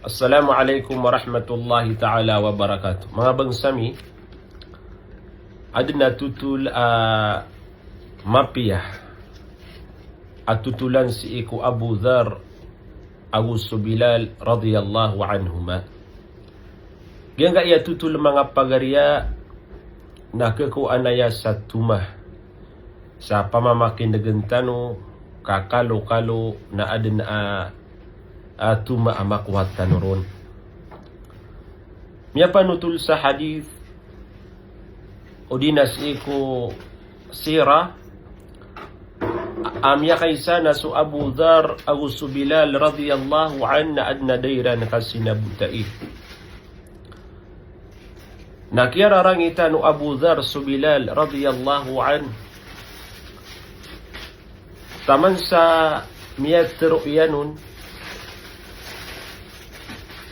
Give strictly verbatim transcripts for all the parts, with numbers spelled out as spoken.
Assalamu alaikum warahmatullahi ta'ala wabarakatuh. Manga bangsa mi, adn a totol a mapiya a totolan sii ko Abu Dharr ago so Bilal radhiyallahu anhuma. Giyangkaya totol, manga pagariya, na khakowa aya sa toma sa pamamakinegn tano, ka kalokalo na adn a, a toma a makowa tano ron. Miyapanotol sa hadith, odi na sii ko sira, a miyakaisa na so Abu Dharr ago so Bilal radhiyallahu anhu na adn a da iran kasinabotai. Na kiyararangitan o Abu Dharr so Bilal radhiyallahu anhu. Taman sa miyatharo iyan on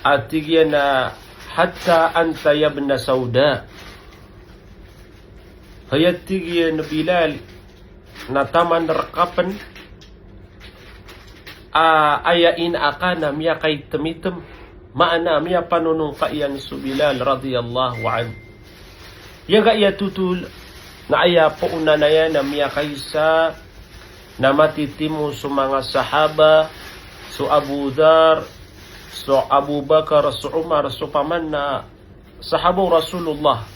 a tig iyan a, "Hatta anta ya ibna sauda." Hay a tig iyan a Bilal, na taman rka pn a aya ina aka na miyakaitem-item. Maana miyapanonongka iyan so Bilal radhiyallahu anhu. Giyangkaya totol na aya poon anan na miyakaisa na matitimo so manga sahaba, so Abu Dharr, so Abu Bakar, so Umar, so paman na sahaba o Rasulullah.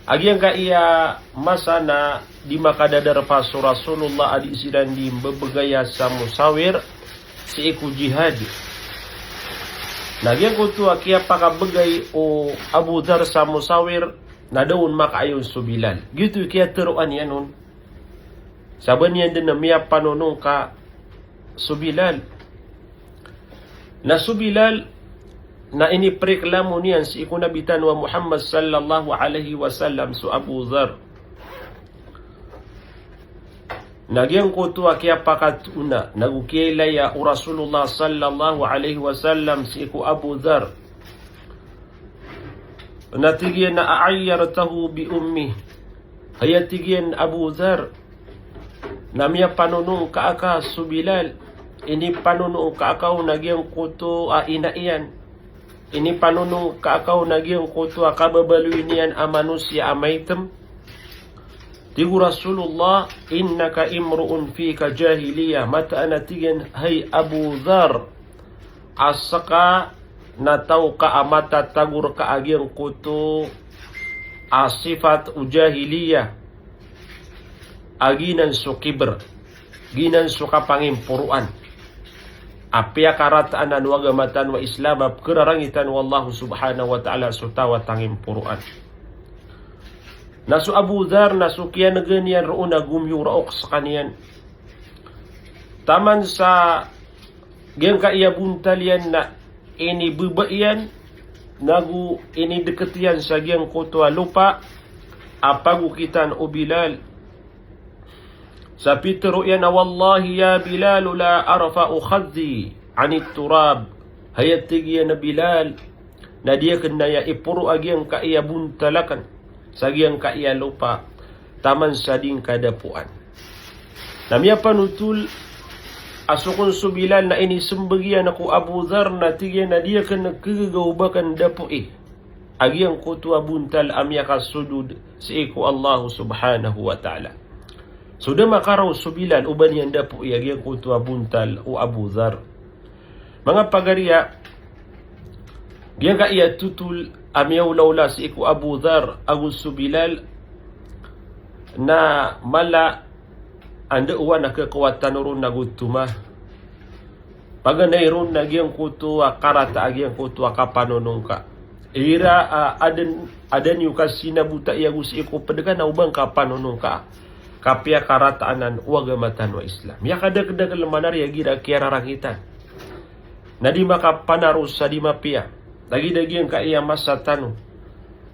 A giyangkaya masa na di makadadarpa so Rasulullah a di siran di mbebegaya sa mosawir sii ko jihad. Na giyangkoto a kiyapakabegay o Abu Dharr sa mosawir na da on makaayon so Bilal. Giyoto i kiyatharoa niyan on. Sabap niyan dn a miyapanonongka so Bilal. Na so Bilal na inipreklamo niyan sii ko Nabi tano a Muhammad sallallahu alaihi wasallam so Abu Dharr. Na giyangkoto a kiyapakatoona nago kiyailaya o Rasulullah sallallahu alaihi wasallam sii ko Abu Dharr, na tig iyan a, "A'ayyartahu bi ummih?" Hay a tig iyan a Abu Dharr, na miyapanonongka aka so Bilal, inipanonongka aka on a giyangkoto a ina iyan, inipanonongka aka on a giyangkoto a kababaloy niyan a manosiya a maitem? Tig o Rasulullah, "Innaka imru'un fika jahiliyah." Mataan a tig iyan, hay Abu Dharr, a ska na taw ka a matatago rka a giyangkoto a sifat o jahiliyah, a giyanan so kibr, giyanan so kapangimporoan a piyakarata anan o agama tano a Islam, a pkhararangitan o Allah subhanahu wa ta'ala so taw a tangimporoan. Na so Abu Dharr na so kiyanega niyan roo na gomiyoraok skaniyan. Taman sa giyangkaya bontal iyan na inibeba iyan, nago inideket iyan sa giyangkoto a lopa a pagokitan o Bilal. Sa pitharo iyan a, "Wallahi ya Bilal, la arfa'u khaddi anit turab." Hay a tig iyan a Bilal, na di aken aya iporo a giyangkaya bontal aken sa giyangkaya lopa taman sa di ngka dapoan. Na miyapanotol a so kon so Bilal na inisembag iyan ko Abu Dharr na tig iyan a di aken kegagaw o ba aken dapoi a giyangkoto a bontal a miyakasojod sii ko Allah subhanahu wa ta'ala. So da makaraw so Bilal o ba niyan dapoi a giyangkoto a bontal o Abu Dharr. Manga pagariya, giyangkaya totol a miyaolaola sii ko Abu Dharr ago so Bilal na mala a ndao a khakowa tano ron ago toma. Paganay ron a giyangkoto a karata a giyangkoto a kapanonongka. Igira a aden, aden iyo kasinabotai ago sii ko ped ka na o ba ngka panonongka, ka piyakarata anan o agama tano a Islam. Miyakadakdakel manari a gira kiyararangitan. Na di makapanaro sa di mapiya. Lagid a giyangkaya masa tano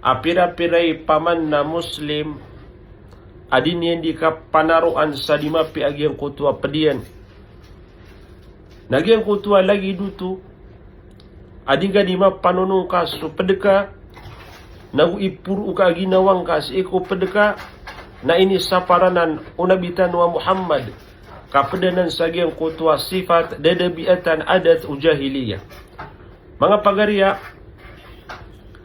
a pirapira i paman a Muslim a di niyan di kapanaroan sa di mapiya a giyangkoto a ped iyan. Na giyangkoto a lagid oto a di ngka di mapanonongka so ped ka, nago iporo ka a ginawa ngka sii ko ped ka, na inisapar anan o Nabi tano a Muhammad ka ped anan sa giyangkoto a sifat, dadabiatan, adat o jahiliyah. Manga pagariya,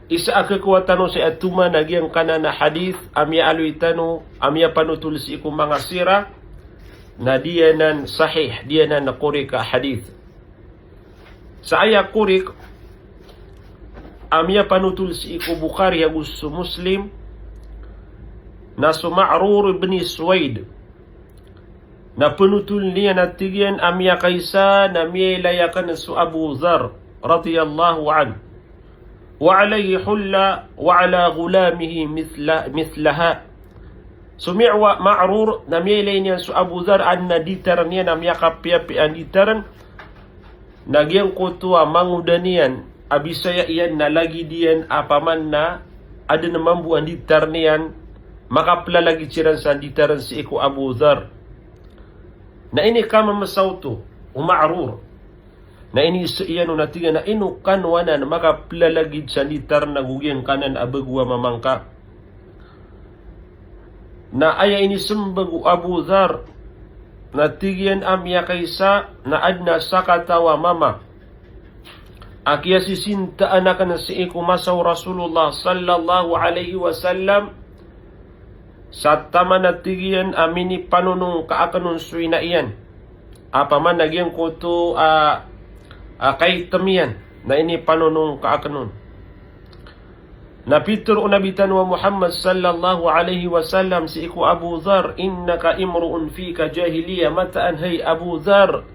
isa a khakowa tano sa aya toma na giyangkanan a hadith a miyaaloy tano, a miyapanotol sii ko manga sira, na di anan sahih, di anan korek a hadith. Sa aya korek a miyapanotol sii ko Bukhari ago so Muslim, na so Ma'rur ibn Suwaid. Na panotolen iyan a tig iyan a miyakaisa na miyailay aken so Abu Dharr radiyallahu anhu. Wa alayhi hulla wa ala ghulamihi mithla-, mithlaha. So Mi'wa-, Ma'rur na miyailay niyan so Abu Dharr, aden a ditaren iyan a miyakapiyapiya a ditaren. Na giyangkoto a mangoda niyan a bisaya iyan na lagid iyan a paman na aden mambo a ditaren iyan, makaplalagid siran sa ditaren sii ko Abu Dharr. Na inikamemesa oto o Ma'rur. Na iniisa iyan on a tig iyan a ino kano anan makaplalagid sa ditaren ago giyangkanan a bago a mama ngka. Na aya inisembag o Abu Dharr, na tig iyan a miyakaisa na aden a sakataw a mama a kiyasisintaan aken sii ko masa o Rasulullah sallallahu alayhi wasallam, sa taman a tig iyan a minipanonongka aken on so ina iyan a paman na giyangkoto a, a kaitem iyan, na inipanonongka aken on. Na pitero o Nabi tano a Muhammad sallallahu alayhi wasallam sii ko Abu Dharr, "Innaka imru'un fika jahiliya." Mataan, hay Abu Dharr,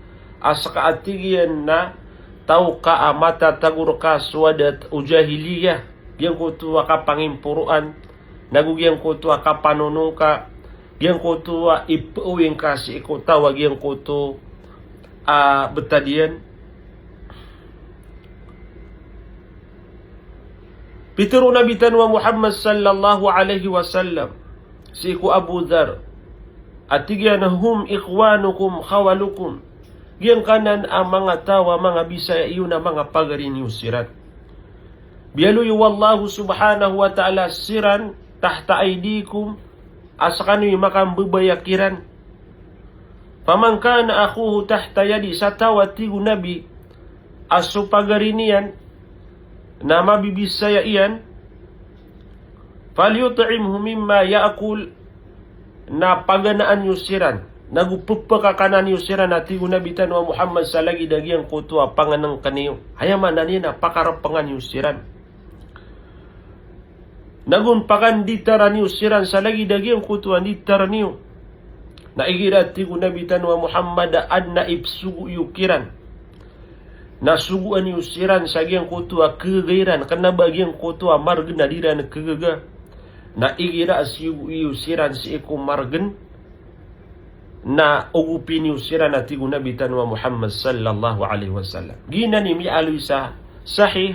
a seka a tig iyan na taw ka a matatago reka so adat o jahiliya, giyangkoto a kapangimporoan, nago giyangkoto a kapanonongka, giyangkoto a ipeowing ka sii ko taw a giyangkoto a betad iyan. Pitero o Nabi tano a Muhammad sallallahu alayhi wasallam sii ko Abu Dharr a tig iyan a, "Hum ikhwanukum khawalukum." Giyangkanan a manga taw a manga bisaya iyo na manga pagari niyo siran. Biyaloy o Allahu subhanahu wa ta'ala siran tahta aydikum, a sekano i makambebaya kiran. Faman kana akhuhu tahta yadi, sa taw a tig o Nabi a so pagari niyan na mabibisaya iyan, falyut'imhu mimma ya'kul, na paganaan iyo siran, nago pepakakanan iyo siran, a tig o Nabi tano a Muhammad, sa lagid a giyangkoto a pangenengken iyo. Aya maana niyan na pakarepengan iyo siran. Nago pakanditaren iyo siran sa lagid a giyangkoto a nditaren iyo. Na igira, a tig o Nabi tano a Muhammad, a aden a ipsogo iyo kiran, na sogoan iyo siran sa giyangkoto a kegaga iran, kena ba giyangkoto a margen a di iran kegaga. Na igira a siyogo iyo siran sii ko margen, na ogopi niyo siran, a tig o Nabi tano a Muhammad sallallahu alayhi wasallam. Giyanan i miyaaloy sa sahih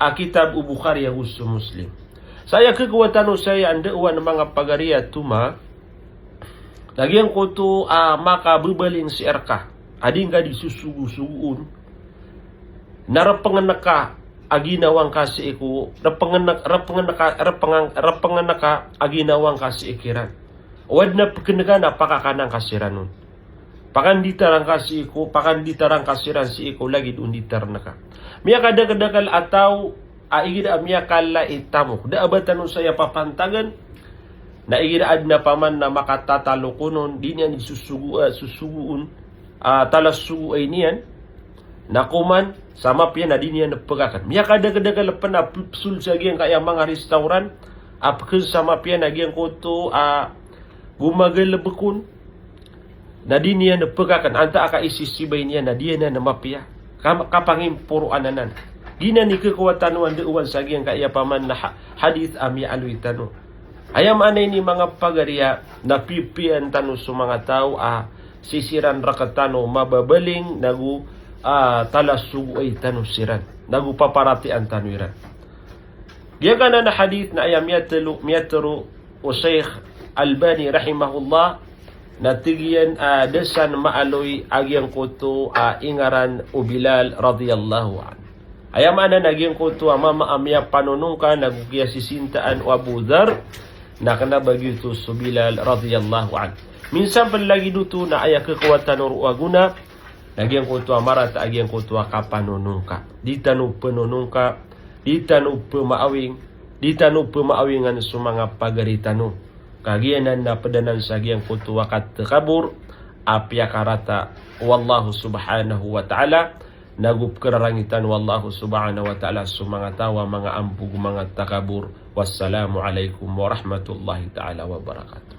a kitab o Bukhari ago so Muslim. Sa aya khakowa tano sa aya ndaowan, manga pagari, a toma na giyangkoto a makabebaling sii reka a di ngka di sosogosogoon, na repengen ka a ginawa ngka sii ko, repengen, repengen ka, repengen, repengen ka a ginawa ngka sii kiran. O aden a peken ka na pakakanan ka siran on. Pakanditaren ka sii ko, pakanditaren ka siran sii ko lagid o nditaren ka. Miyakadakeldakel a taw a igira a miyakala i tamok, da a ba tano saya papantagan, na igira aden a paman na makatatalok on, di niyan di sosogo, ah, sosogoon, ah, talasogoay niyan, na koman sa mapiya na di niyan pekaken. Miyakadakeldakel pen a pepsol sa giyangkaya manga restaurant a peken sa mapiya na giyangkoto a gomagalebek on, na di niyan pekaken, antaa ka isisibay niyan na di anan mapiya. Kam-, kapangimporoan anan. Giyanan i khakowa tano a ndaowan sa giyangkaya paman na ha-, hadith a miyaaloy tano. Aya maana ini, manga pagari, a na pipiyaan tano so manga taw a sii siran rektano mababaling, nago, ah, talasogoay tano siran, nago paparatiyayaan tano iran. Giyangkanan a hadith na aya miyatelo, miyatero o Sheikh Albani rahimahullah, na tig iyan a da san maaloy a giyangkoto a ingaran o Bilal radiyallahu anhu. Aya maana na giyangkoto a mama a miyapanonongka nago kiyasisintaan o Abu Dharr, na kena ba giyoto so Bilal radiyallahu anhu. Minsan pen lagid oto na aya khakowa tano roo a gona, Na giyangkoto a marata a giyangkoto a kapanonongka. Di tano pnonongka, di tano pmaawing, di tano pmaawingan so manga pagari tano. Ka giyanan na pd anan sa giyangkoto a katakabur a piyakarata o Allah subhanahu wa ta'ala, nago pkhararangitan o Allah subhanahu wa ta'ala so manga taw a manga ambog, manga takabur. Wassalamu alaikum warahmatullahi ta'ala wabarakatuh.